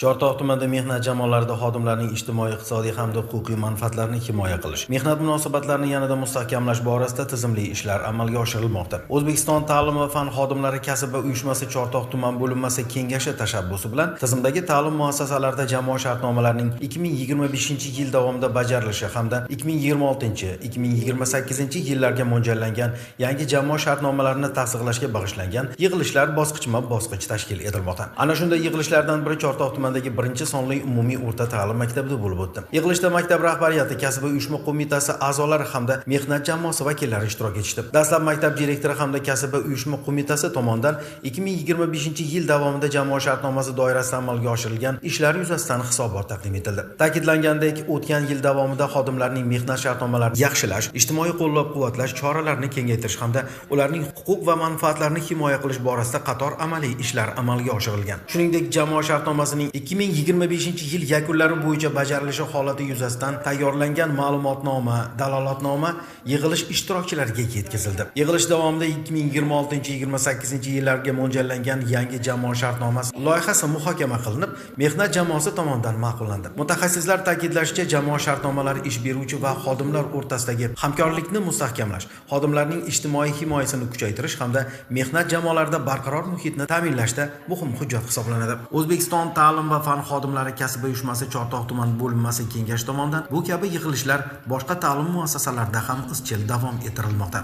Chortoq tumanida mehnat jamoalarida xodimlarning ijtimoiy-iqtisodiy hamda huquqiy manfaatlarini himoya qilish, mehnat munosabatlarini yanada mustahkamlash borasida tizimli ishlar amalga oshirilmoqda. O'zbekiston ta'lim va fan xodimlari kasaba uyushmasi Chortoq tuman bo'linmasi kengashi tashabbusi bilan tizimdagi ta'lim muassasalarida jamoa shartnomalarining 2025-yil davomida bajarilishi hamda 2026-2028 yillarga mo'ljallangan yangi jamoa shartnomalarini tasdiqlashga bag'ishlangan yig'ilishlar bosqichma-bosqich tashkil etilmoqda. Ana shunday yig'ilishlardan biri Chortoq tumanidagi birinchi sonli umumiy o'rta ta'lim maktabida bo'lib o'tdi. Yig'ilishda maktab rahbariyati, kasaba uyushma qo'mitasi a'zolari hamda mehnat jamoasi vakillari ishtirok etishdi. Dastlab maktab direktori hamda kasaba uyushma qo'mitasi tomonidan 2025-yil davomida jamoa shartnomasi doirasida amalga oshirilgan ishlar yuzasidan hisobot taqdim etildi. Ta'kidlangandek, o'tgan yil davomida xodimlarning mehnat shartnomalarini yaxshilash, ijtimoiy qo'llab-quvvatlash choralarini kengaytirish hamda ularning huquq va manfaatlarini himoya qilish borasida qator amaliy ishlar amalga oshirilgan. Shuningdek, jamoa shartnomasining 2025-yil yakunlari bo'yicha bajarilishi holati yuzasidan tayyorlangan ma'lumotnoma, dalolatnoma yig'ilish ishtirokchilariga yetkazildi. Yig'ilish davomida 2026-28 yillarga mo'ljallangan yangi jamoa shartnomasi loyihasi muhokama qilinib, mehnat jamoasi tomonidan ma'qullandi. Mutaxassislar ta'kidlashicha, jamoa shartnomalari ish beruvchi va xodimlar o'rtasidagi hamkorlikni mustahkamlash, xodimlarning ijtimoiy himoyasini kuchaytirish hamda mehnat jamoalarida barqaror muhitni ta'minlashda muhim hujjat hisoblanadi. O'zbekiston ta'lim va fan xodimlari kasaba uyushmasi Chortoq tuman bo'linmasi kengashi tomonidan bu kabi yig'ilishlar boshqa ta'lim muassasalarida ham izchil davom ettirilmoqda.